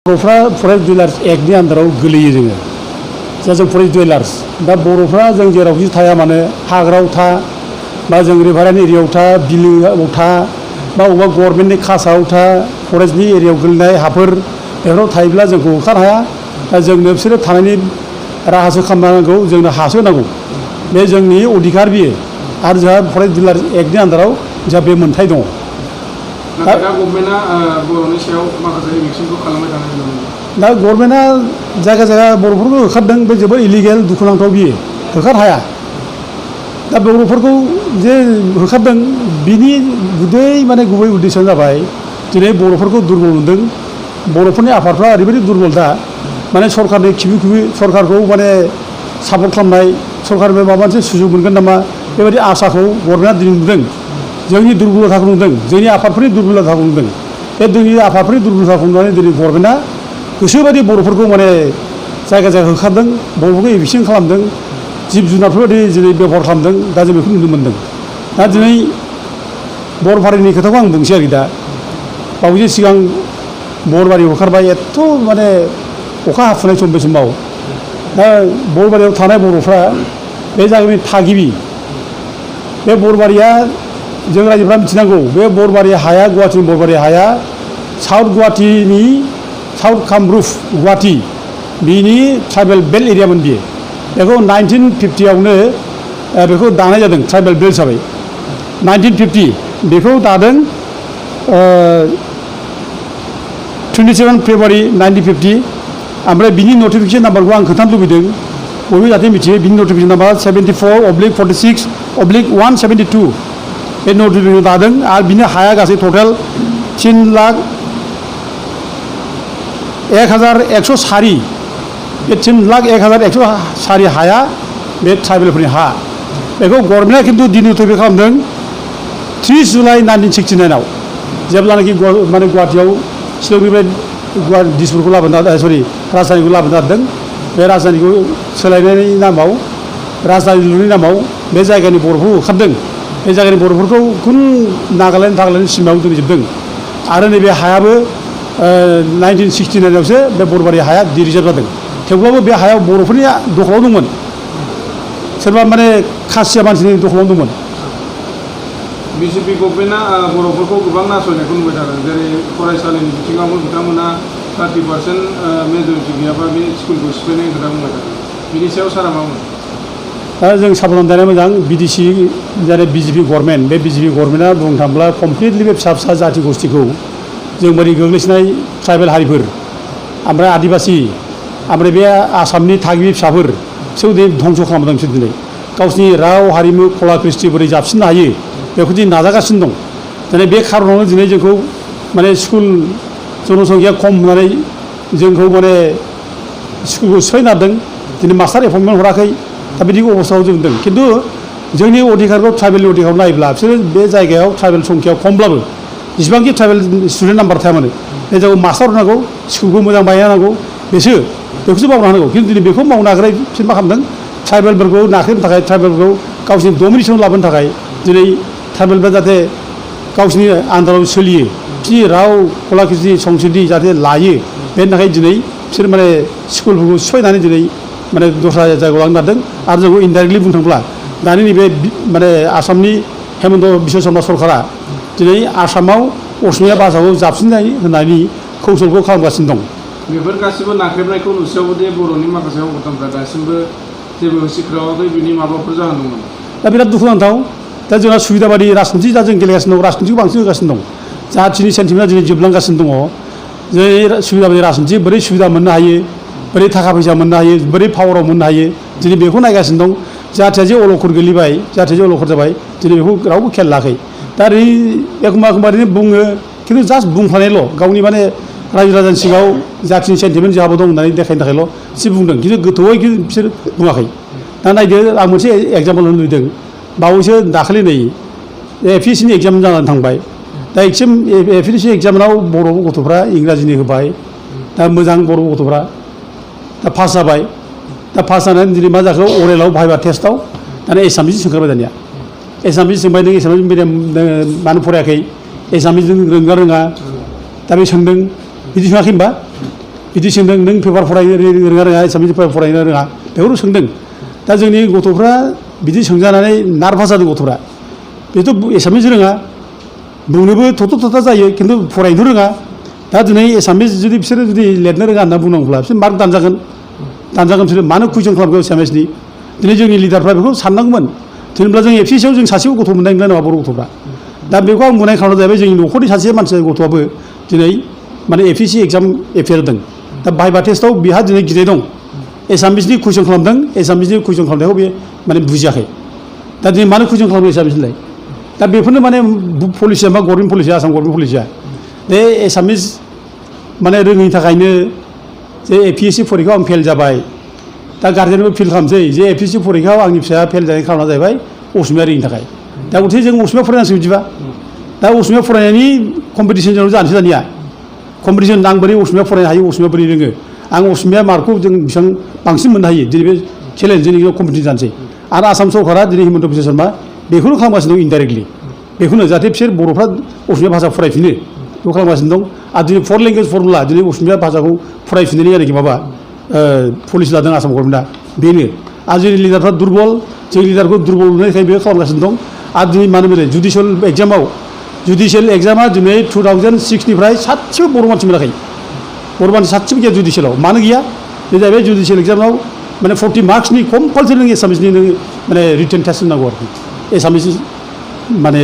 बर'फ्रा फरेस्ट डुवेलार्स एक्टनि आन्दाराव गोलैयो जोङो जों फरेस्ट डुवेलार्स दा बर'फ्रा जों जेरावखि थाया मानो हाग्रायाव था बा जों रिभाराइन एरियायाव था बिलोआव था बा बबेबा गभर्नमेन्टनि खासायाव था फरेस्टनि एरियायाव गोलैनाय हाफोर बेफोराव थायोब्ला जोंखौ होखार हाया दा जोंनो बिसोरो थानायनि राहासो खालामनांगौ जोंनो हासो नांगौ बे जोंनि अधिकार बियो आरो जोंहा फरेस्ट डुवेलार्स एक्टनि आन्दाराव जोंहा बे मोन्थाय दङ। दा गभर्नमेन्टआ बर'नि सायाव माखासे रिएक्सनखौ खालामबाय थानाय नुनो मोनो। दा गभर्नमेन्टआ जायगा जायगा बर'फोरखौ होखारदों बे जोबोद इलिगेल दुखुनांथाव बियो होखार हाया। दा बर'फोरखौ जे होखारदों बिनि गुबै उद्देश्यआनो जाबाय दिनै बर'फोरखौ दुर्बल मोनदों बर'फोरनि आफादफ्रा ओरैबायदि दुर्बल दा माने सरकारनि खिबि सरकारखौ माने सापर्ट खालामनाय सरकारनिफ्राय माबा मोनसे सुजुग मोनगोन नामा बेबायदि आसाखौ गभर्नमेन्टआ दिनै नुदों जोंनि दुर्बलताखौ नुदों जोंनि आफादफोरनि दुर्बलताखौ नुदों बे जोंनि आफादफोरनि दुर्बलताखौ नुनानै दिनै गभर्नमेन्टआ गोसोबायदि बर'फोरखौ माने जायगा जायगा होखारदों बर'फोरखौ एभिक्सन खालामदों जिब जुनारफोरबायदि दिनै बेबहार खालामदों दा जों बेखौ नुनो मोन्दों। दा दिनै बरफारिनि खोथाखौ आं बुंसै आरोखि दा बावैसो सिगां बरबारि होखारबाय एथ' माने अखा हाफुनाय सम बे समाव दा बरबारियाव थानाय बर'फ्रा बे जायगानि थागिबि बे बरबारिया जों रायजोफ्रा मिथिनांगौ बे बरबारि हाया गुवाहाटीनि बरबारि हाया साउथ गुवाहाटीनि साउथ कामरुप गुवाहाटी बिनि ट्राइबेल बेल्ट एरियामोन बियो बेखौ 1950आवनो बेखौ दानाय जादों ट्राइबेल बेल्ट हिसाबै 1950 बेखौ दादों 27 फेब्रुवारि 1950 ओमफ्राय बिनि नटिफिकेसन नाम्बारखौ आं खोन्थानो लुबैदों बयबो जाहाथे मिथियो बिनि नटिफिकेसन नाम्बार 74/46/172 बे नटिफिकेसन दादों आरो बिनि हाया गासै टटेल 3,01,100 सारि बे 3,01,100 सारि हाया बे ट्राइबेलफोरनि हा बेखौ गभर्नमेन्टआ खिन्थु दिन नटिफाइ खालामदों 30 जुलाइ 1969आव जेब्लानाखि माने गुवाहाटीयाव शिलंनिफ्राय दिसपुरखौ लाबोना राजधानिखौ लाबोना दोनदों बे राजधानिखौ सोलायनायनि नामाव राजधानि लुनायनि नामाव बे जायगानि बर'फोरखौ होखारदों बे जायगानि बर'फोरखौ खुन नागालेण्ड सिमायाव दोनजोबदों आरो नैबे हायाबो 1969आवसो बे बरबारि हाया डिरिजार्भ जादों थेवब्लाबो बे हायाव बर'फोरनि दखलाव दंमोन सोरबा माने खासिया मानसिनि दखलाव दंमोन। बिजेपि गभर्नमेन्टआ बर'फोरखौ गोबां नासयनायखौ नुबाय थादों जेरै फरायसालिनि बिथिङावबो बिथांमोना 30% मेजरिटि गैयाबा बे स्कुलखौ सिफायनायनि खोथा बुंबाय थादों बिनि सायाव सारा मा बुङो? दा जों साबधान थानाया मोजां बिडिसि जेरै बिजेपि गभर्नमेन्ट बे बिजेपि गभर्नमेन्टआ बुंनो थाङोब्ला कमप्लिटलि बे फिसा फिसा जाथि गस्थिखौ जों बोरै गोग्लैसोनाय ट्राइबेल हारिफोर ओमफ्राय आदिबासि ओमफ्राय बे आसामनि थागिबि फिसाफोर बिसोर दिनै धंस' खालामदों बिसोर दिनै गावसिनि राव हारिमु कला कृष्टि बोरै जाबसिननो हायो बेखौ दिनै नाजागासिनो दं दिनै बे खारनावनो दिनै जोंखौ माने स्कुल जनसंख्या खम होननानै जोंखौ माने स्कुलखौ सिफायनारदों दिनै मास्टार एपइन्टमेन्ट हराखै दा बिदि अबस्थायाव जों दं खिन्थु जोंनि अधिकारखौ ट्राइबेलनि अधिकारखौ नायोब्ला बिसोरो बे जायगायाव ट्राइबेल संख्यायाव खमब्लाबो जेसेबांखि ट्राइबेल स्टुडेन्ट नाम्बार थाया मानो बे जायगायाव मास्टार होनांगौ स्कुलखौ मोजां बानायनांगौ बेखौसो मावनो हानांगौ खिन्थु दिनै बेखौ मावनो नागिरै बिसोर मा खालामदों ट्राइबेलफोरखौ नाख्रेबनो थाखाय ट्राइबेलफोरखौ गावसिनि डमिनेसन लाबोनो थाखाय दिनै ट्राइबेलफ्रा जाहाथे गावसिनि आन्दाराव सोलियो बिसोरनि राव कला कृष्टि संस्कृति जाहाथे लायो बेनि थाखाय दिनै बिसोर माने स्कुलफोरखौ सिफायनानै दिनै माने दस्रा जायगायाव लांनो नागिरदों आरो जोंखौ इनडाइरेक्टलि बुंनो थांब्ला दानि नैबे माने आसामनि हेमन्त बिश्व शर्मा सरकारा दिनै आसामाव असमिया भाषाखौ जाबसिननाय होननायनि कौशलखौ खालामगासिनो दं। बेफोर गासिबो नाख्रेबनायखौ नुसेयावबो बर'नि माखासे संगठनफ्रा दासिमबो जेबो होसिख्रावाखै बिनि माबाफोर जाहोन दंमोन? दा बिराद दुखुनांथाव दा जोंहा सुबिदा बादि राजखान्थि दा जों गेलेगासिनो दं राजखान्थिखौ बांसिन होगासिनो दं जाथिनि सेन्टिमेन्टआ दिनै जोबलांगासिनो दङ जे सुबिदा बादि राजखान्थि बोरै सुबिदा मोननो हायो बोरै थाखा फैसा मोननो हायो बोरै पावाराव मोननो हायो दिनै बेखौ नायगासिनो दं जाथिया जे अलखर गोलैबाय जाथिया जे अलखर जाबाय दिनै बेखौ रावबो खेल लायाखै दा एखमबा ओरैनो बुङो खिन्थु जास्ट बुंफानायल' गावनि माने रायजो राजानि सिगाङाव जाथिनि सेन्टिमेन्ट जोंहाबो दं होननानै देखायनो थाखायल' एसे बुंदों खिन्थु गोथौयै बिसोर बुङाखै। दा नायदो आं मोनसे एग्जाम्पल होनो लुबैदों बावैसो दाखालि नै एपिएससिनि एग्जाम जानानै थांबाय दा एपिएससि एग्जामाव बर' गथ'फ्रा इंराजिनि होबाय दा मोजां बर' गथ'फ्रा दा पास जाबाय दा पास जानानै दिनै मा जाखो अरेलाव भाइभा टेस्टआव दाना एसामिस सोंखारबाय दानिया एसामिस सोंबाय नों एसामिस मिडियाम मानो फरायाखै एसामिस रोंगा रोङा दा बे सोंदों बिदि सोङाखै होनबा बिदि सोंदों नों पेपार फरायनो रोङा रोङा एसामिस पेपार फरायनो रोङा बेखौनो सोंदों दा जोंनि गथ'फ्रा बिदि सोंजानानै नार्भास जादों गथ'फ्रा बेथ' एसामिस रोङा बुंनोबो थ'था जायो खिन्थु फरायनोथ' रोङा दा दिनै एसामिस जुदि बिसोरो जुदि लिरनो रोङा होनना बुंनांगौब्ला बिसोर मार्क दानजागोन बिसोरो मानो कुइसन खालामगौ एसामिसनि दिनै जोंनि लिडारफ्रा बेखौ साननांगौमोन जेनेबा जों एफसिसियाव जों सासेबो गथ' मोननाय नङा बर' गथ'फ्रा दा बेखौ आं बुंनाय खारना जाहैबाय जोंनि न'खरनि सासे मानसि गथ'आबो दिनै माने एफसिसि एग्जाम एफेयार होदों दा भाइभा टेस्टआव बेहा दिनै गिनाय दं एसामिसनि कुइसन खालामदों एसामिसनि कुइसन खालामनायखौ बे माने बुजियाखै दा दिनै मानो कुइसन खालामो एसामिसनिलाय दा बेफोरनो माने पलिसिया मा गभर्नमेन्ट पलिसिया आसाम गभर्नमेन्ट पलिसिया बे एसामिस माने रोङैनि थाखायनो जे एपिएससि फरिखायाव आं फेल जाबाय दा गार्जेनबो फिल खालामसै जे एपिएससि फरिखायाव आंनि फिसाया फेल जानायनि खारना जाहैबाय असमिया रोङिनि थाखाय दा गथिखे जों असमिया फरायनांसिगौ बिदिबा दा असमिया फरायनायनि कम्पिटिसनजों जानोसै दानिया कम्पिटिसन आं बोरै असमिया फरायनो हायो असमिया बोरै रोङो आं असमिया मार्कखौ जों बेसेबां बांसिन मोननो हायो दिनै बे चेलेन्ज जोंनि कम्पिटिसन जानोसै आरो आसाम सरकारा दिनै हिमन्त बिश्व शर्मा बेखौनो खालामगासिनो दं इनडाइरेक्टलि बेखौनो जाहाथे बिसोर बर'फ्रा असमिया भाषा फरायफिनो बेखौ खालामगासिनो दं आरो दिनै 4 लेंगुवेज फर्मुला दिनै असमिया भाषाखौ फरायफिननायनि आरोखि माबा पलिसि लादों आसाम गभर्नमेन्टआ बेनो आरो जोंनि लिडारफ्रा दुरबल जोंनि लिडारखौ दुरबल नुनायखाय बे खालामगासिनो दं आरो दिनै मानो मोनो जुडिसियेल एग्जामा दिनै 2006निफ्राय सासेबो बर' मानसि मोनाखै बर' मानसि सासेबो गैया जुडिसियेलाव मानो गैया बे जाहैबाय जुडिसियेल एग्जामाव माने 40 मार्क्सनि कम्पालसरि नों एसामिसनि नों माने रिटेन टेस्ट होनांगौ आरोखि एसामिस माने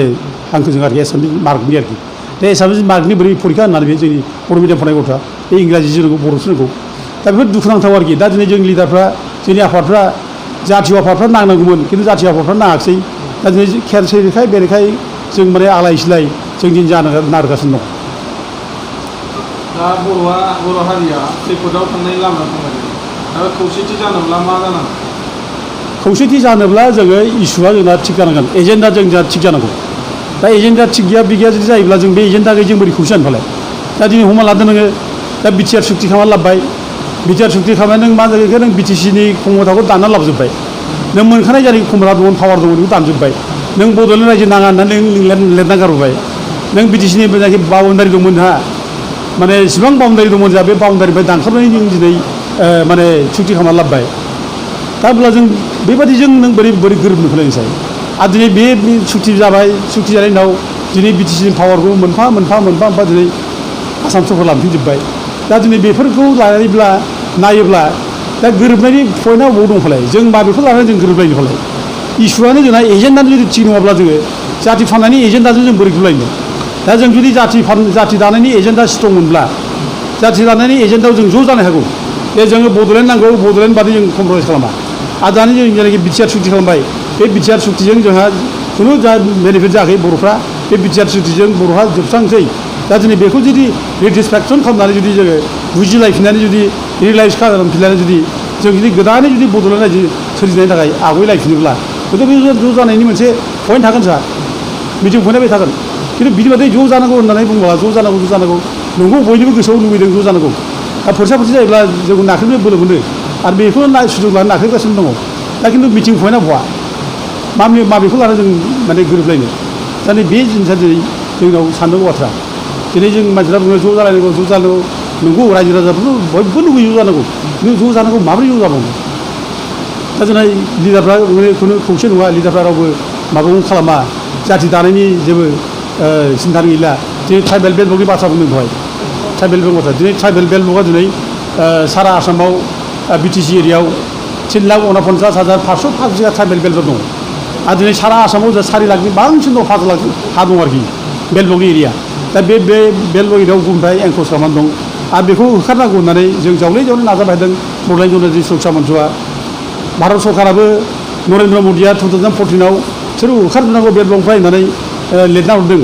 हांखोजों आरोखि एसामिस मार्कनि आरोखि बे एसामिस मार्कनि बोरै फरिखा होननानै बे जोंनि बर' मिडियाम फरायनाय गथ'आ बे इंराजि रोंगौ बर' रोंगौ दा बेफोर दुखुनांथाव आरोखि दा दिनै जोंनि लिडारफ्रा जोंनि आफादफ्रा जातीय आफादफ्रा नांनांगौमोन खिन्थु जातीय आफादफ्रा नाङाखिसै दा दिनै खेरसेखाय बेरेखाय जों माने आलाय सिलाय जों दिन जानो नागिरगासिनो दं दा बर' हारिया खैफोदाव थांनायनि लामायाव थांबाय दा खौसेथि जानोब्ला मा जानांगौ खौसेथि जानोब्ला जोङो इसुआ जोंना थिग जानांगोन एजेन्डा जोंना थिग जानांगौ दा एजेन्डा थिग गैया बे गैया जुदि जायोब्ला जों बे एजेन्डाखौ जों बोरै खौसे जानोफालाय दा दिनै हमना लादो नोङो दा बिटिआर सुक्ति खालामना लाबोबाय बिटिआर सुक्ति खालामनानै नों मा जाहैखो नों बिटिसिनि क्षमताखौ दानना लाबोजोब्बाय नों मोनखानाय जारि क्षमता दंमोन पावार दंमोन बेखौ दानजोब्बाय नों बड'लेण्ड रायजो नाङा होननानै नों लिरना गारबोबाय नों बिटिसिनि जायखि बाउन्डारि दंमोन जोंहा माने इसिबां बाउन्डारि दंमोन जोंहा बे बाउन्डारिनिफ्राय दानखाबनानै जों दिनै माने सुक्ति खालामना लाबोबाय दा अब्ला जों बेबादिजों नों बोरै गोरोबनो फोलायनोसै आरो दिनै बे सुक्ति जाबाय सुक्ति जानायनि उनाव दिनै बिटिसिनि पावारखौ मोनफा मोनफा दिनै आसाम सरकार लांफिनजोब्बाय दा दिनै बेफोरखौ लानानैब्ला नायोब्ला दा गोरोबनायनि पइन्टआ बबाव दंफालाय जों माबेखौ लानानै जों गोरोबलायनो फालाय इसुआनो जोंना एजेन्डानि जुदि थिग नङाब्ला जोङो जाति फाननायनि एजेन्डाजों जों बोरै गोरोबलायनो दा जों जुदि जाति दानायनि एजेन्डा स्ट्रं मोनब्ला जाति दानायनि एजेन्डायाव जों ज' जानो हागौ बे जोङो बड'लेण्ड नांगौ बड'लेण्ड बादि जों कमप्रमाइस खालामा आरो दानि जों जेनाखि बिटिआर सुक्ति खालामबाय बे बिटिआर सुक्तिजों जोंहा खुनु जा बेनिफिट जायाखै बर'फ्रा बे बिटिआर सुक्तिजों बर'हा जोबस्रांसै दा दिनै बेखौ जुदि रेटिसफेक्सन खालामनानै जुदि जोङो बुजिलायफिननानै जुदि रियेलाइज खालामफिननानै जुदि जों जुदि गोदानै जुदि बड'लेण्ड रायजो सोरजिनायनि थाखाय आवगायलायफिनोब्ला हयथ' बे ज' जानायनि मोनसे पइन्ट थागोन सार मिटिं पइन्टआ बे थागोन खिन्थु बिदि बादै ज' जानांगौ होननानै बुंब्ला ज' जानांगौ नंगौ बयनिबो गोसोआव लुबैदों ज' जानांगौ दा फोरसा जायोब्ला जों नाख्रेबनो बोलो मोनो आरो बेखौ सुजुग लानानै नाख्रेबगासिनो दङ दा खिन्थु मिटिं पइन्टआ बहा माबेखौ लानानै जों माने गोरोबलायनो दा नै बे जिनिसा दिनै जोंनाव साननांगौ बाथ्रा दिनै जों मानसिफ्रा बुङो ज' जालायनांगौ ज' जानांगौ नंगौ रायजो राजाफोरखौ बयबो लुबैयो ज' जानांगौ खिन्थु ज' जानांगौ माबोरै ज' जाबावो दा जोंना लिडारफ्रा खुनु खौसे नङा लिडारफ्रा रावबो माबाखौ खालामा जाति दानायनि जेबो सिन्था गैला दिनै ट्राइबेल बेल्टनि बाथ्रा बुंदों दहाय ट्राइबेल बेल्ट बाथ्रा दिनै ट्राइबेल बेल्टआ दिनै सारा आसामाव बिटिसि एरियायाव 3,49,505 ट्राइबेल बेल्टफोर दं आरो दिनै सारा आसामाव 4 लाखनि बांसिन दं 5 लाख हा दं आरोखि बेल्ट एरिया दा बे बेल्ट एरियायाव गुबुननिफ्राय एनक्रस खालामनानै दं आरो बेखौ होखारनांगौ होननानै जों जावले नाजाबाय थादों बड'लेण्ड जनजाति सुरक्षा मन्चआ भारत सरकाराबो नरेन्द्र मदिया 2014आव बिसोर होखारजोबनांगौ बेल्ट ब्लकनिफ्राय होननानै लिरना हरदों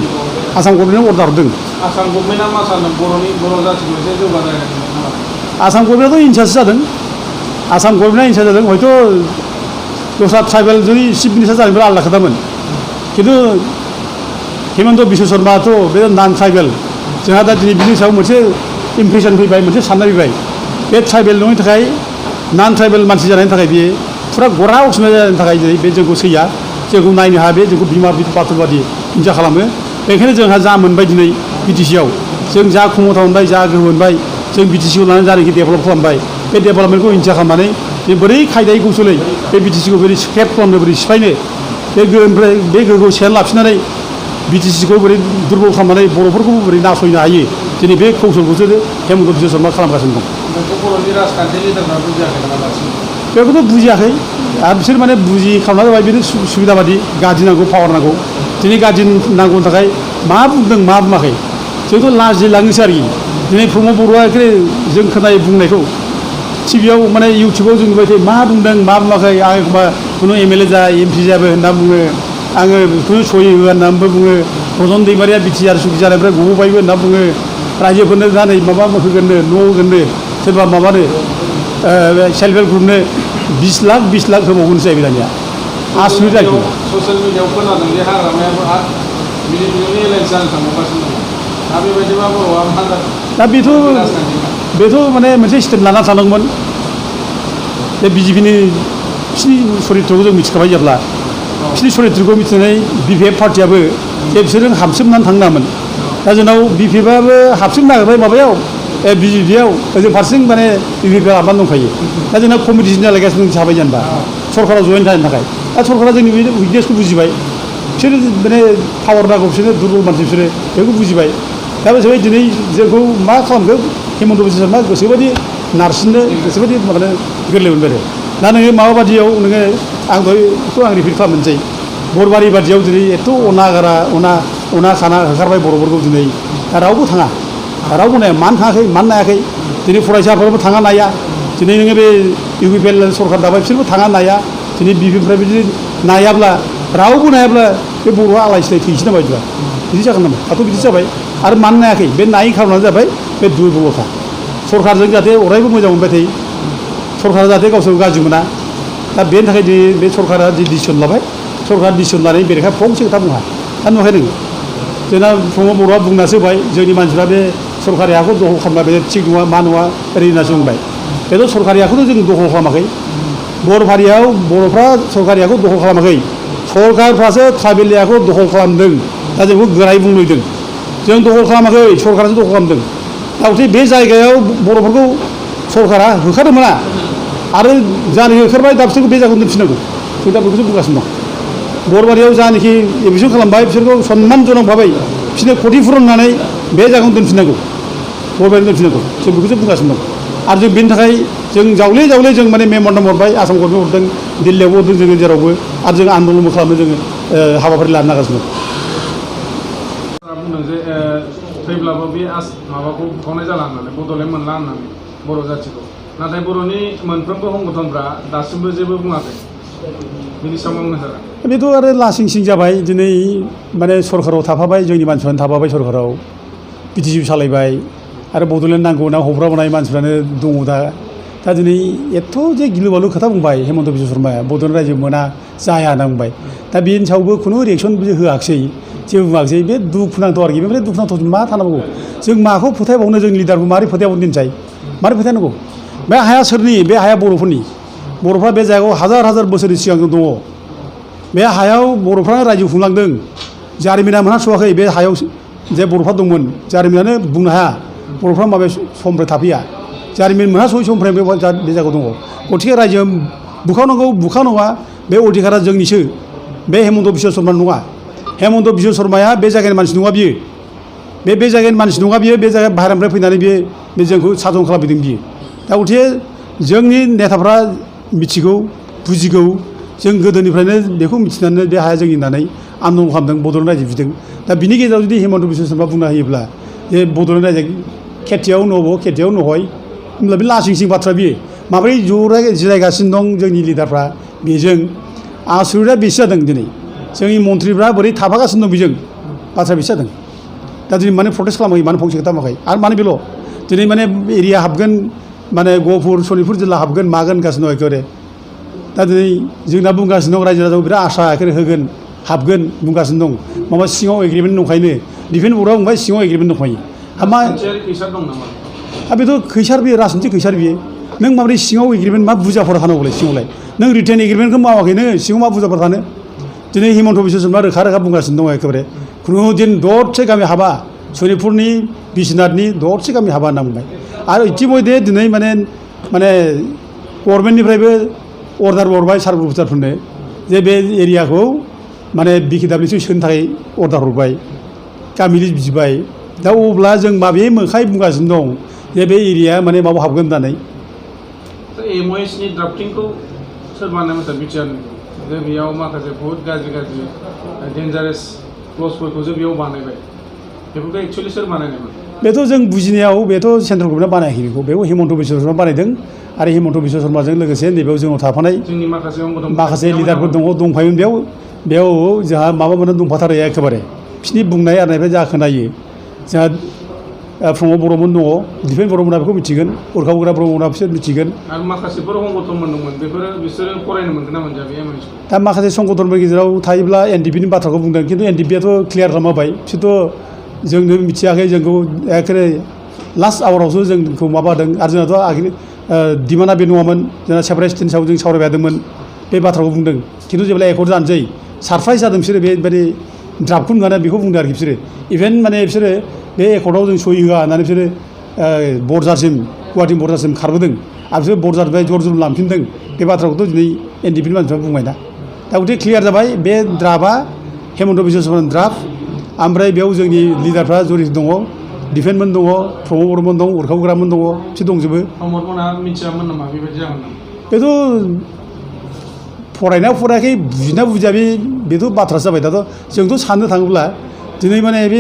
आसाम गभर्नमेन्टआ अर्डार हरदों आसाम गभर्नमेन्टआ मा सानो बर' जाथिखौ एसे जौगानाय आसाम गभर्नमेन्टआथ' इनसार्ज जादों आसाम गभर्नमेन्टआ इनसार्ज जादों हयथ' दस्रा ट्राइबेल जुदि चिफ मिनिस्टार जानायब्ला आलादा खोथामोन खिन्थु हिमन्त बिश्व शर्माथ' बे नान ट्राइबेल जोंहा दा दिनै बिनि सायाव मोनसे इमप्रेसन फैबाय मोनसे साननाय फैबाय बे ट्राइबेल नङिनि थाखाय नान ट्राइबेल मानसि जानायनि थाखाय बियो फुरा गरा असमिया जानायनि थाखाय दिनै बे जोंखौ सैया जोंखौ नायनो हाया बे जोंखौ बिमा बाथुल बादि हिंसा खालामो बेनिखायनो जोंहा जा मोनबाय दिनै बिटिसिआव जों जा क्षमता मोनबाय जा गोहो मोनबाय जों बिटिसिखौ लानानै जानाखि डेभेलप खालामबाय बे डेभेलपमेन्टखौ इन्थिया खालामनानै बे बोरै खायदायै कौशलै बे बिटिसिखौ बोरै स्क्रेप खालामनो बोरै सिफायनो बे गोहोनिफ्राय बे गोहोखौ सेयार लाफिननानै बिटिसिखौ बोरै दुर्बल खालामनानै बर'फोरखौबो बोरै नासयनो हायो दिनै बे कौशलखौसो हेमन्त बिश्व शर्मा खालामगासिनो दं। बेखौ बर'नि राजखान्थि लिडारफ्रा बुजियाखै नामा दासिम? बेखौथ' बुजियाखै आरो बिसोर माने बुजि खालामना जाबाय बेनो सुबिदा बादि गादि नांगौ पावार नांगौ दिनै गादि नांगौनि थाखाय मा बुंदों मा बुङाखै जोंथ' लाजिलाङोसो आरोखि दिनै प्रमद बर'आ जों खोनायो बुंनायखौ टिभियाव माने इउटुबाव जों नुबाय थायो मा बुंदों मा बुङाखै आं एखमबा खुनु एमएलए जा एमपि जाबो होनना बुङो आङो बेखौनो सहि होआ होननानैबो बुङो रजन दैमारिया बिटिआर सुखि जानायनिफ्राय गबोबायबो होनना बुङो रायजोफोरनो दा नै माबा होगोननो न' होगोननो सोरबा माबानो सेल्फ हेल्प ग्रुपनो 20 लाख होबावगोनसो जाहैबाय दानिया आसरित आरोखि ससियेल मिडियायाव खोनादों जे हाग्रामायाबो आरो बिनि एलायन्स जानो थांबावगासिनो दं दा बेबायदिबा बर'आ मा जागोन? दा बेथ' माने मोनसे स्टेप लाना थानांगौमोन बे बिजेपिनि बिसिनि सरित्रखौ जों मिथिखाबाय जेब्ला बिसिनि सरित्रखौ मिथिनानै बिपिएफ पार्टियाबो जे बिसोरजों हाबसोमनानै थांनो नाङामोन दा जोंनाव बिपिएफआबो हाबसोमनो नागिरबाय माबायाव बिजेपियाव ओजों फारसेजों माने इउपिपिआ हाबनानै दंखायो दा जोंना कम्पिटिसन जालायगासिनो थाबाय जेनेबा सरकाराव जयेन जानो थाखाय दा सरकारा जोंनि बे उइकनेसखौ बुजिबाय बिसोरो माने पावार नांगौ बिसोरो दुर्बल मानसि बिसोरो बेखौ बुजिबाय दा बेसेबाय दिनै जोंखौ मा खालामखो हेमन्त बिश्व शर्मा गोसोबायदि नारसिननो गोसोबायदि माबानो गोरलै मोनबाय आरो दा नोङो माबा बादियाव नोङो आं दहायखौ आं रिपिट खालामनोसै बरबारि बादियाव दिनै एथ' अना खाना होखारबाय बर'फोरखौ दिनै दा रावबो थाङा रावबो नाया मानो थाङाखै मानो नायाखै दिनै फरायसाफोराबो थाङा नाया दिनै नोङो बे इउपिपिएल सरकार दाबाय बिसोरबो थाङा नाया दिनै बिपिएफनिफ्राय बिदि नायाब्ला रावबो नायाब्ला बे बर'आ आलाय सिलाय थैसै नामा बिदिबा बिदि जागोन नामा दाथ' बिदि जाबाय आरो मानो नायाखै बे नायै खारनानो जाबाय बे दुरबलथा सरकारजों जाहाथे अरायबो मोजां मोनबाय थायो सरकारा जाहाथे गावसोरखौ गाज्रि मोना दा बेनि थाखाय बे सरकारा जि डिसिसन लाबाय सरकारा डिसिसन लानायनि बेरेखा फंसे खोथा बुङा दा नुवाखै नोङो जोंना प्रमद बर'आ बुंनासो होबाय जोंनि मानसिफ्रा बे सरकारि हाखौ दखल खालामबाय बे थिग नङा मा नङा ओरै होननासो बुंबाय बेथ' सरकारि हाखौथ' जों दखल खालामाखै बर'फारियाव बर'फ्रा सरकारि हाखौ दखल खालामाखै सरकारफ्रासो ट्राइबेल हाखौ दखल खालामदों दा जोंखौ गोरायै बुंलुदों जों दखल खालामाखै सरकारासो दखल खालामदों दा गथे बे जायगायाव बर'फोरखौ सरकारा होखारनो मोना आरो जानो होखारबाय दा बिसोरखौ बे जायगायाव दोनफिननांगौ जों दा बेखौसो बुंगासिनो दं बरबारियाव जानाखि एडमिसन खालामबाय बिसोरखौ सनमानजनक भाबै बिसोरनो खथिफुरन होनानै बे जायगायाव दोनफिननांगौ बरबारियाव दोनफिननांगौ जों बेखौसो बुंगासिनो दं आरो जों बेनि थाखाय जों जावले जों माने मेम'रेन्डाम हरबाय आसाम गभर्नमेन्ट हरदों दिल्लीयावबो हरदों जोङो जेरावबो आरो जों आन्दलनबो खालामनो जोङो हाबाफारि लानो नागासिनो दं बुंदों जे थैब्लाबो बे माबाखौ बुखावनाय जाला होननानै बड'लेण्ड मोनला होननानै बर' जाथिखौ नाथाय बर'नि मोनफ्रोमबो संगठनफ्रा दासिमबो जेबो बुङाखै बिनि सायाव मा बुंनो सारा बेथ' आरो लासिं सिं जाबाय दिनै माने सरकाराव थाफाबाय जोंनि मानसिफ्रानो थाफाबाय सरकाराव बिटिसि सालायबाय आरो बड'लेण्ड नांगौ होनना हब्राबोनाय मानसिफ्रानो दङ दा दिनै एथ' जे गिलु बालु खोथा बुंबाय हेमन्त बिश्व शर्माया बड'लेण्ड रायजो मोना जाया होनना बुंबाय दा बेनि सायावबो खुनु रिएक्सन होआखिसै जेबो बुङाखिसै बे दुखुनांथाव आरोखि बेनिफ्राय दुखुनांथाव मा थानांगौ जों माखौ फोथायबावनो जों लिडारखौ मारै फोथायबावनो दिनसाय मारै फोथायनांगौ बे हाया सोरनि बे हाया बर'फ्रा बे जायगायाव हाजार बोसोरनि सिगां दङ बे हायाव बर'फ्रानो रायजो खुंलांदों जारिमिना मोनहास'वाखै बे हायाव जे बर'फ्रा दंमोन जारिमिनानो बुंनो हाया बर'फ्रा माबे समनिफ्राय थाफैया जारिमिन मोनहास'यै समनिफ्राय बे जायगायाव दङ गथिखे रायजो बुखावनाङा बे अधिकारा जोंनिसो बे हेमन्त बिश्व शर्मा नङा हेमन्त बिश्व शर्माया बे जायगानि मानसि नङा बियो बे जायगानि मानसि नङा बियो बे जायगा बाहेरानिफ्राय फैनानै बे जोंखौ सासन खालामफैदों बियो दा गथिखे जोंनि नेताफ्रा मिथिगौ बुजिगौ जों गोदोनिफ्रायनो बेखौ मिथिनानै बे हाया जोंनि होननानै आन्दलन खालामदों बड'लेण्ड रायजो बिदों दा बिनि गेजेराव जुदि हेमन्त बिश्व शर्मा बुंना होयोब्ला जे बड'लेण्ड रायजो खेथियाव नहय होमब्ला बे लासिं सिं बाथ्रा बियो माबोरै जिरायगासिनो दं जोंनि लिडारफ्रा बेजों आसरितआ बेसो जादों दिनै जोंनि मन्थ्रिफ्रा बोरै थाफागासिनो दं बेजों बाथ्रा बेसो जादों दा दिनै माने प्रटेस्ट खालामाखै मानो फंसे खोथा बुङाखै आरो मानो बेल' दिनै माने एरिया हाबगोन माने गहपुर सनितपुर जिल्ला हाबगोन मागोन गासिनो दं एखेबारे दा दिनै जोंना बुंगासिनो दं रायजो राजाखौ बिराद आसा होगोन हाबगोन बुंगासिनो दं माबा सिङाव एग्रिमेन्ट दंखायनो डिफेन्स बर्डआ बुंबाय सिङाव एग्रिमेन्ट दंखायो बेथ' खैसार बियो राजनितिक खैसार बियो नों माबोरै सिङाव एग्रिमेन्ट मा बुरजाफोर थानांगौलाय सिङावलाय नों रिटेन एग्रिमेन्टखौ मावाखै नों सिङाव मा बुरजाफोर थानो दिनै हेमन्त बिश्व शर्मा रोखा बुंगासिनो दङ एखेबारे खुनु दिन दरसे गामि हाबा सनितपुरनि बिश्वनाथनि दरसे गामि हाबा होनना बुंबाय आरो इतिमध्य दिनै माने गभर्नमेन्टनिफ्रायबो अर्डार हरबाय सार्भ अफिसारफोरनो जे बे एरियाखौ माने BKWC सोनो थाखाय अर्डार हरबाय गामि लिस्ट बिबाय दा अब्ला जों माबे मोखाय बुंगासिनो दं जे बे एरिया माने माबाव हाबगोन होननानै MOSनि ड्राफ्टिंखौ सोर बानायमोन बिटिआरनि जे बेयाव माखासे बहुत गाज्रि डेन्जारास क्लजफोरखौ जे बेयाव बानायबाय बेफोरखौ एक्सुवेलि सोर बानायनायमोन बेथ' जों बुजिनायाव बेथ' सेन्ट्रेल गभर्नमेन्टआ बानायाखै बेखौ हेमन्त बिश्व शर्मा बानायदों आरो हेमन्त बिश्व शर्माजों लोगोसे नैबेयाव जोंनाव थाफानाय जोंनि माखासे लिडारफोर दंफायोमोन बेयाव जोंहा माबा मोनसे दंफाथारो एखेबारे बिसिनि बुंनाय आरनायनिफ्राय जा खोनायो जोंहा प्रमद बर'मोन दङ दिपेन बर'मोना बेखौ मिथिगोन उरखाव गोरा ब्रह्ममोना बिसोर मिथिगोन आरो माखासेफोर संगठनफोर दंमोन बिसोरो फरायनो मोनगोन ना मोनजा बे MOS दा माखासे संगठनफोरनि गेजेराव थायोब्ला NDPनि बाथ्राखौ बुंदों खिन्थु NDPआथ' क्लियार खालामबाय बिसोरथ' जोंनो मिथियाखै जोंखौ एखेबारे लास्ट आवारावसो जोंखौ माबादों आरो जोंनाथ' आगोल डिमान्डआ बे नङामोन जोंना सेपारेट स्टेटनि सायाव जों सावरायबाय थादोंमोन बे बाथ्राखौ बुंदों खिन्थु जेब्ला एकर्ड जानोसै सारप्राइज जादों बिसोरो बेबायदि ड्राफ्टखौ नुनानै बेखौ बुंदों आरोखि बिसोरो इभेन माने बिसोरो बे एकर्डआव जों सहि होआ होननानै बिसोरो बर्डारसिम गुवाहाटि बर्डारसिम खारबोदों आरो बिसोर बर्डारनिफ्राय जर जर लांफिनदों बे बाथ्राखौथ' दिनै NDPनि मानसिफ्रा बुंबाय ना दा गथे क्लियार जाबाय बे ड्राफ्टआ हेमन्त बिश्व शर्मानि ड्राफ्ट ओमफ्राय बेयाव जोंनि लिडारफ्रा जरित दङ दिपेनमोन दङ प्रमद बर'मोन दं उरखाव गोरामोन दङ बिसोर दंजोबो प्रमदमोना मिथियामोन नामा बेबायदि जागोन बेथ' फरायना फरायाखै बुजिना बुजिया बेथ' बाथ्रासो जाबाय दाथ' जोंथ' साननो थाङोब्ला दिनै माने बे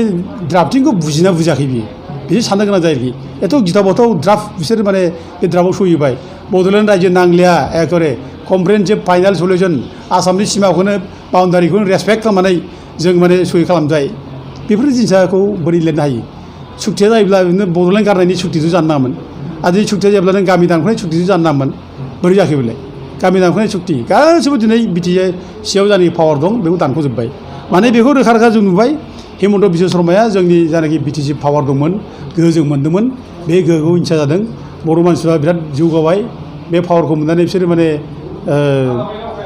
ड्राफ्टिंखौ बुजिना बुजियाखै बियो साननो गोनां जायो आरोखि एथ' गिथाव बाथाव ड्राफ्ट बिसोर माने बे ड्राफ्टआव सहिबाय बड'लेण्ड रायजो नांलिया एखेबारे कमप्रिहेनसिभ फाइनाल सलिउसन आसामनि सिमाखौनो बाउन्डारिखौनो रेसपेक्ट खालामनानै जों माने सहि खालामबाय बेफोर जिनिसखौ बोरै लिरनो हायो सुक्तिया जायोब्ला बिदिनो बड'लेण्ड गारनायनि सुक्तिथ' जानो नाङामोन आरो जुदि सुक्तिया जायोब्ला नों गामि दानख'नाय सुक्तिथ' जानो नाङामोन बोरै जाखै बेलाय गामि दानख'नाय सुक्ति गासैबो दिनै BTC-आव जानाखि पावार दं बेखौ दानख'जोब्बाय माने बेखौ रोखा रोखा जों नुबाय हेमन्त बिश्व शर्माया जोंनि जानाखि BTC पावार दंमोन गोहो जों मोन्दोंमोन बे गोहोखौ हिंसा जादों बर' मानसिफ्रा बिराद जौगाबाय बे पावारखौ मोननानै बिसोरो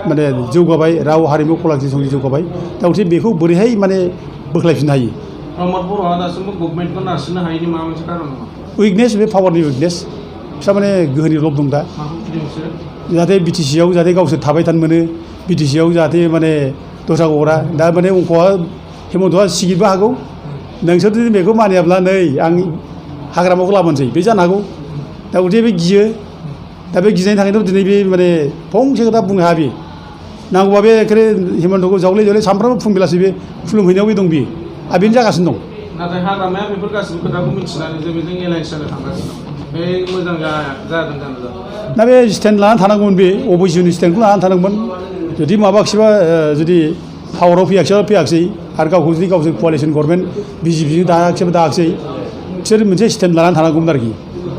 माने जौगाबाय राव हारिमु कलाक्ति संगीत जौगाबाय दा गथे बेखौ बोरैहाय माने बोख्लायफिननो हायो प्रमद बर'आ दासिमबो गभर्नमेन्टखौ नारसिननो हायैनि माबा मोनसे कारन दङ उइकनेस बे पावारनि उइकनेस बिस्रा माने गोहोनि लब दं दा जाहाथे BTC-आव जाहाथे गावसोर थाबाय थानो मोनो BTC-आव जाहाथे माने दस्राखौ हरा दा माने अंक'आ हेमन्तआ सिगिनोबो हागौ नोंसोर जुदि बेखौ मानियाब्ला नै आं हाग्रामाखौ लाबोनोसै बे जानो हागौ दा गथे बे गियो दा बे गिनायनि थाखायनो दिनै बे माने फंसे खोथा बुंनो हाया बे नांगौबा बे एखेबारे हेमन्तखौ जावले जावले सानफ्रामबो फुं बेलासि बे खुलुमहैनायाव दं बियो आरो बेनो जागासिनो दं नाथाय हाग्रामाया बेफोर गासिबो खोथाखौ मिथिनानै जे बेजों एलायन्स जानो थांगासिनो दं बे मोजां जादों जानो दा बे स्टेन्ड लानानै थानांगौमोन बे अबयस्यनि स्टेन्डखौ लानानै थानांगौमोन जुदि माबाखिबा जुदि पावाराव फैयाखिसै आरो गावखौ जुदि गावसोर क'वालिसन गभर्नमेन्ट BJP-जों दायाखिसै बिसोर मोनसे स्टेन्ड लानानै थानांगौमोन आरोखि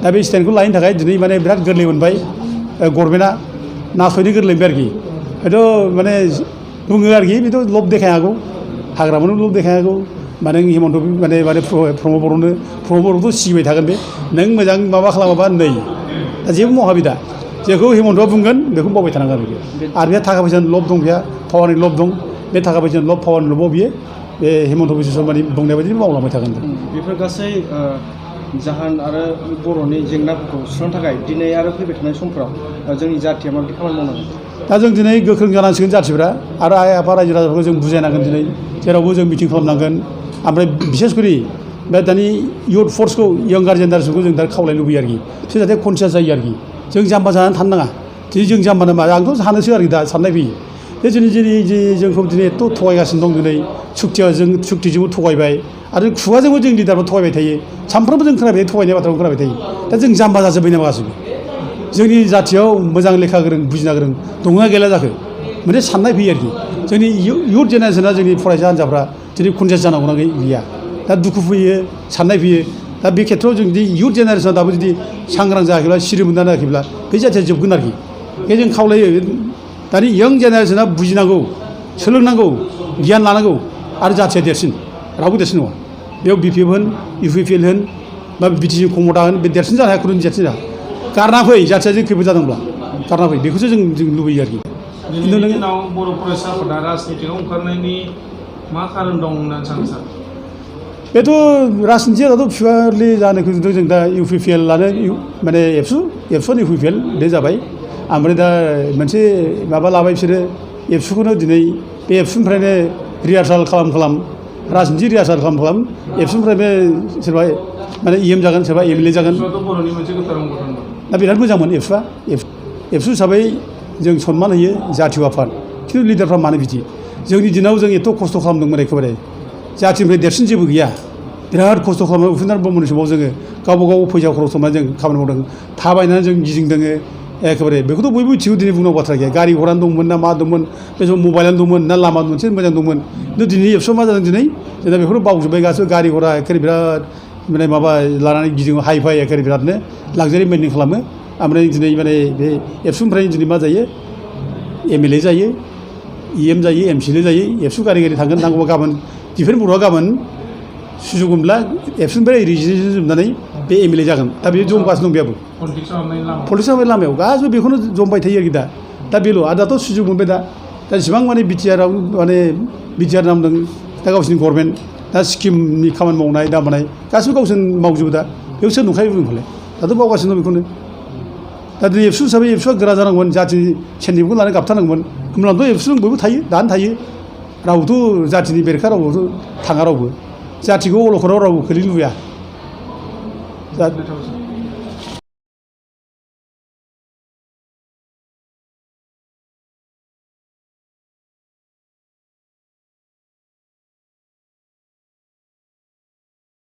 दा बे स्टेन्डखौ लायनो थाखाय दिनै माने बिराद गोरलै मोनबाय गभर्नमेन्टआ नासयनो गोरलै मोनबाय आरोखि हयथ' माने बुङो आरोखि बेथ' लब देखायनो हागौ हाग्रामानो लब देखायनो हागौ माने हेमन्त माने प्रमद बर'थ' सिगिबाय थागोन बे नों मोजां माबा खालामाबा नै दा जेबो मावा बे दा जेखौ हेमन्तआ बुंगोन बेखौ मावबाय थानांगोन आरो बे थाखा फैसानि लब दं बेहा पावारनि लब दं बे थाखा फैसानि लब पावारनि लबाव बियो बे हेमन्त बिश्व शर्मानि बुंनाय बायदि मावलांबाय थागोन बेफोर गासै जाहोन आरो बर'नि जेंनाफोरखौ सुस्रांनो थाखाय दिनै आरो फैबाय थानाय समफ्राव जोंनि जाथिया माबायदि खामानि मावनांगोन दा जों दिनै गोख्रों जानांसिगोन जाथिफ्रा आरो आइ आफा रायजो राजाफोरखौ जों बुजायनांगोन दिनै जेरावबो जों मिटिं खालामनांगोन ओमफ्राय बिसेसकरि बे दानि इयुथ फर्सखौ यंगार जेनेरेसनखौ जों दा खावलायनो लुबैयो आरोखि बिसोर जाहाथे कनसियास जायो आरोखि जों जाम्बा जानानै थानो नाङा दिनै जों जाम्बा नामा आंथ' सानोसो आरोखि दा साननाय फैयो बे दिनै जोंखौ दिनै एथ' थगायगासिनो दं दिनै सुक्तिजोंबो थगायबाय आरो खुगाजोंबो जों लिडारबो थगायबाय थायो सानफ्रोमबो जों खोनाबाय थगायनाय बाथ्राखौ खोनाबाय थायो दा जों जाम्बा जाजोब्बाय नामा गासिबो जोंनि जाथियाव मोजां लेखा गोरों बुजिना गोरों दंना गैला जाखो मोनसे साननाय फैयो आरोखि जोंनि इयुथ जेनेरेसना जोंनि फरायसा हान्जाफ्रा दिनै कनसियास जानांगौना गैया दा दुखु फैयो साननाय फैयो दा बे खेथ्रआव जों जुदि इयुथ जेनेरेसना दाबो जुदि सांग्रां जायाखैब्ला सिरि मोननानै जायाखैब्ला बे जाथिया जोबगोन आरोखि बे जों खावलायो दानि इयं जेनेरेसना बुजिनांगौ सोलोंनांगौ गियान लानांगौ आरो जाथिया देरसिन रावबो देरसिन नङा बेयाव BPF होन UPPL होन बा BTC कमता होन बे देरसिन जानो हाया खुनु देरसिन जाया गारना फै जाथिया जों खैफोद जादोंब्ला गारना फै बेखौसो जों लुबैयो आरोखि दिनैनि दिनाव बर' फरायसाफोरा राजनितिआव ओंखारनायनि मा खारन दं होननानै सानो सार बेथ' राजनितिया दाथ' पियारलि जानायखौ जों दा UPPL लानो माने एबसुआनो UPPL बे जाबाय ओमफ्राय दा मोनसे माबा लाबाय बिसोरो एबसुखौनो दिनै बे एबसुनिफ्रायनो रिहार्साल खालाम राजनिति रिहार्साल खालाम एबसुनिफ्रायनो सोरबा माने EM जागोन सोरबा MLA जागोन एबसुआथ' बर'नि मोनसे गोथार अंगठन दा बिराद मोजांमोन एबसु हिसाबै जों सनमान होयो जातीय आफाद खिन्थु लिडारफ्रा मानो बिदि जोंनि दिनाव जों एथ' खस्थ' खालामदोंमोन एखेबारे जाथिनिफ्राय देरसिन जेबो गैया बिराद खस्थ' खालामो उपेन्द्र ब्रह्मनि समाव जोङो गावबा गाव फैसा खरस खालामनानै जों खामानि मावदों थाबायनानै जों गिदिंदों एखेबारे बेखौथ' बयबो मिथिगौ दिनै बुंनांगौ बाथ्रा गैया गारि घरानो दंमोन ना मा दंमोन बे समाव मबाइलानो दंमोन ना लामा मोनसे मोजां दंमोन खिन्थु दिनै एबसुआ मा जादों दिनै जोंना बेफोरखौ बावजोब्बाय गासिबो गारि घरा एखेबारे बिराद माने माबा लानानै गिदिङो हाइ फाइ एखेबारे बिरादनो लाक्जारि मेइन्टेन खालामो ओमफ्राय दिनै माने बे एबसुनिफ्राय दिनै मा जायो MLA जायो EM जायो MCLA जायो एबसु गारि थांगोन नांगौबा गाबोन दिफेन बर'आ गाबोन सुजुग मोनब्ला एबसुनिफ्राय रिजिनेसन जोबनानै बे MLA जागोन दा बे जमगासिनो दं बेयाबो पलिटिक्स हाबनायनि लामायाव गासिबो बेखौनो जमबाय थायो आरोखि दा बेल' आरो दाथ' सुजुग मोनबाय दा जेसेबां माने बिटिआराव माने बिटिआर नामदों दा गावसिनि गभर्नमेन्ट दा स्किमनि खामानि मावनाय दामानाय गासिबो गावसोर मावजोबो दा बेयाव सोर नुखायो बुंफालाय दाथ' मावगासिनो दं बेखौनो दा दिनै एबसु हिसाबै एबसुआ गोरा जानांगौमोन जाथि सेननिखौ लानानै गाबथारनांगौमोन होमब्लाथ' एबसु बयबो थायो दानो थायो रावबोथ' जाथिनि बेरेखा रावबोथ' थाङा रावबो जाथिखौ अलखदाव रावबो खोलैनो लुबैया